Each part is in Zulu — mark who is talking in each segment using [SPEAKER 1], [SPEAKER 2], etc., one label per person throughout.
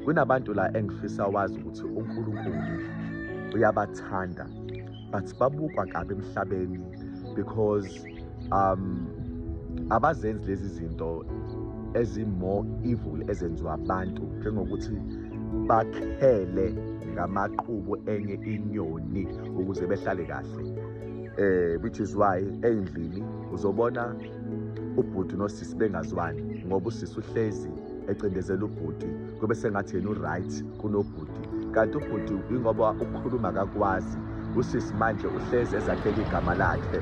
[SPEAKER 1] Kunabantu la engifisa wazi ukuthi uNkulunkulu uyabathanda, but babukwa kabi emhlabeni because abazenzi lezi zinto ezi-more evil ezenziwa abantu, njengokuthi bakhele ngamaqubu enye inyoni ukuze behlale kahle, which is why ey'ndlini uzobona ubhuti nosisi bengazwani, ngoba usisi uhlezi ecindezela ubhuti, kube sengathi yena u-right kunobhuti, kanti ubhuti ingoba ukukhuluma kakwazi. Usisi manje uhlezi ezakhela igama lakhe.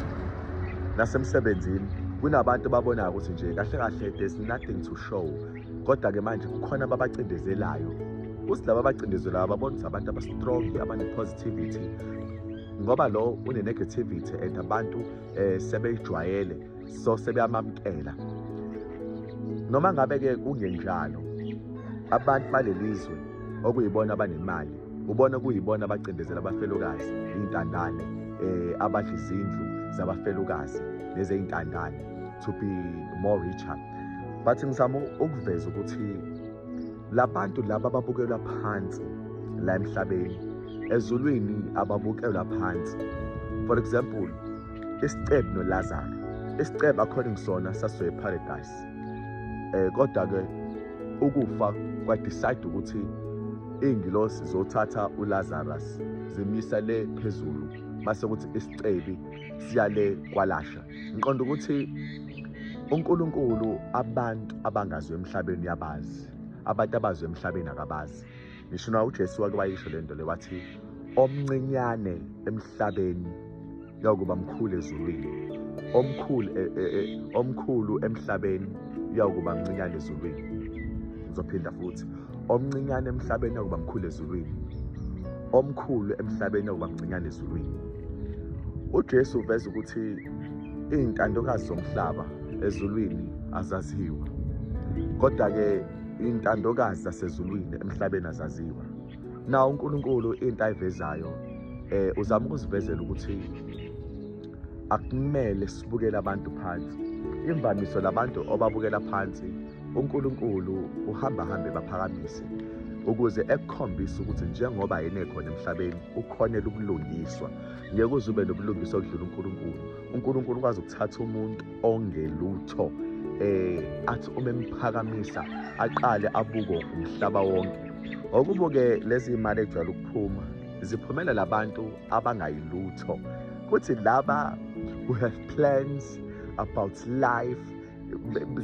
[SPEAKER 1] Nasemsebenzini kunabantu ababonayo ukuthi nje kahle kahle there's nothing to show, kodwa-ke manje kukhona ababacindezelayo. Uthi laba abacindezelayo babona ukuthi abantu aba-strong, abane-positivity, ngoba lo une-negativity and abantu sebeyijwayele, so sebeyamamkela. Noma ngabe-ke kungenjalo, abantu balelizwe okuyibona abanemali, ubona kuyibona abacindezela abafelokazi, iy'ntandane, abadla izindlu zabafelokazi nezey'ntandane to be more richer. But ngizama ukuveza ukuthi labantu laba ababukelwa phansi la emhlabeni, ezulwini ababukelwa phansi. For example, isicebi noLazaro. Isicebi, according sona, sasizoya eparadise, kodwa ke ukufa kwadecide ukuthi iy'ngilosi zothatha uLazarus zimisa le phezulu, mase kuthi isicebi siyale kwalasha. Ngiqonda ukuthi uNkulunkulu abantu abangaziwa emhlabeni uyabazi, abantu abaziwa emhlabeni akabazi. Ngisho na uJesu wake wayisho le nto le, wathi omncinyane emhlabeni uyakuba mkhulu ezulwini, omkhulu omkhulu emhlabeni uyakuba mncinyane ezulwini. Ngizophinda futhi: omncinyane emhlabeni uyakuba mkhulu ezulwini, omkhulu emhlabeni uyakuba mncinyane ezulwini. UJesu uveza ukuthi iy'ntandokazi zomhlaba ezulwini azaziwa, kodwa-ke iy'ntandokazi zasezulwini emhlabeni azaziwa. Na uNkulunkulu into ayivezayo, uzama ukusivezela ukuthi akumele sibukele abantu phansi. Imvamiso labantu obabukela phansi, uNkulunkulu uhamba hambe baphakamise ukuze ekukhombise ukuthi njengoba yena ekhona emhlabeni, ukhonela ubulungiswa. Ngeke uze ube nobulungiswa okudlula uNkulunkulu. UNkulunkulu ukwazi ukuthatha umuntu ongelutho, athi uma emphakamisa aqale abuko umhlaba wonke. Okubuke lezi imali ejwayele ukuphuma ziphumela labantu abangayilutho, kuthi laba who have plans about life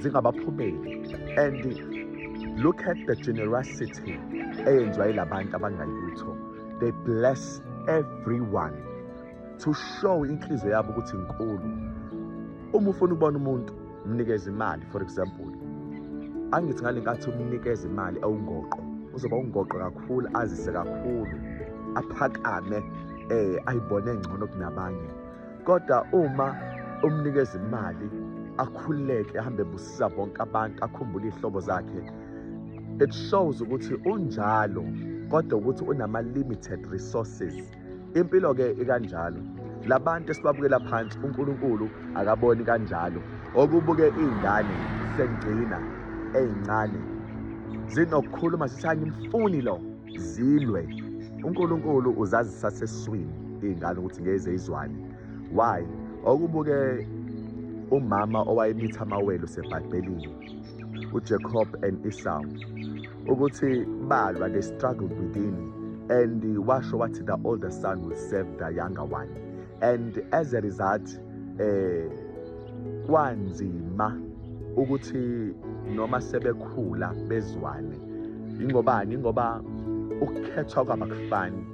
[SPEAKER 1] zingabaphumeli. And look at the generosity eyenziwa yilabantu abangayilutho. They bless everyone to show inhliziyo yabo ukuthi inkulu. Uma ufuna ukubona umuntu, mnikeze imali. For example, angithi ngale nkathi umnikeza imali awungoqo, uzoba ungoqo kakhulu, azise kakhulu, aphakame, ayibone ngcono kunabanye. Kodwa uma umnikeza imali akhululeke, ahambe ebusisa bonke abantu, akhumbule iy'hlobo zakhe, it shows ukuthi unjalo, kodwa ukuthi unama limited resources. Impilo-ke ikanjalo. Labantu esibabukela phansi, uNkulunkulu akaboni kanjalo. Okubuke iy'ngane sengigcina ey'ncane zinokukhuluma zithi angimfuni lo, zilwe. UNkulunkulu uzazi saseswini iy'ngane ukuthi ngeze izwane. Why? Okubuke umama owayemitha amawele useBhayibhelini, uJacob and Esau, ukuthi balwa, they struggled within, and washo wathi the older son will serve the younger one, and as a result kwanzima ukuthi noma sebekhula bezwane. Ingobani? Ingoba ukukhethwa kwabo akufani.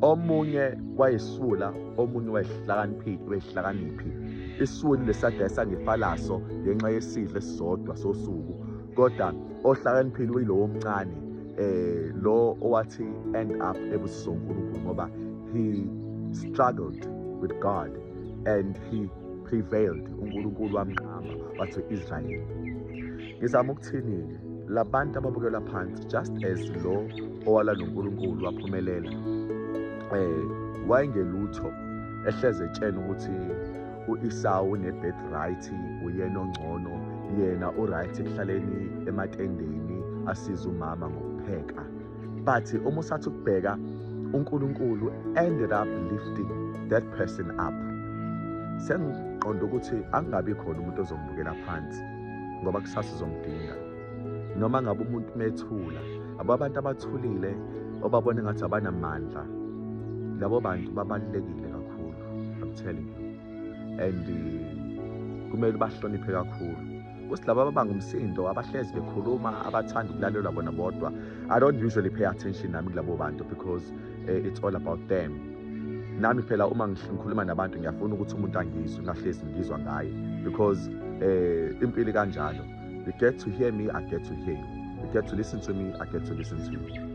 [SPEAKER 1] Omunye wayesula, omunye wayehlakaniphile, wayehlakaniphi. Iswini lesadayisa ngefalaso ngenxa yesidlo esisodwa sosuku, kodwa ohlakaniphile uyilowo omncane, lo owathi end up ebusiswa uNkulunkulu, ngoba he struggled with God and he prevailed. UNkulunkulu wamnqaba, wathi Israel. Ngizama ukuthini-ke? Labantu ababukelwa phansi, just as lo owala noNkulunkulu waphumelela, wayengelutho, ehleze etshena ukuthi uEsau une-birthright, uyena ongcono, yena uright ekuhlaleni ematendeni. Asize umama ngokupheka, but uma usathi ukubheka, uNkulunkulu ended up lifting that person up. Sengiqonda ukuthi angabi khona umuntu ozombukela phansi, ngoba kusasa uzomdinga. Noma ngabe umuntu methula, abo abantu abathulile obabona ngathi abanamandla, labo bantu babalulekile kakhulu, I'm telling you, and kumele bahloniphe kakhulu. Kuthi laba ababanga umsindo, abahlezi bekhuluma, abathanda ukulalelwa bona bodwa, I don't usually pay attention nami kulabo bantu because it's all about them. Nami phela uma ngikhuluma nabantu, ngiyafuna ukuthi umuntu angizwe, ngahlezi ngizwa ngaye, because impilo kanjalo. You get to hear me, I get to hear you. You get to listen to me, I get to listen to you.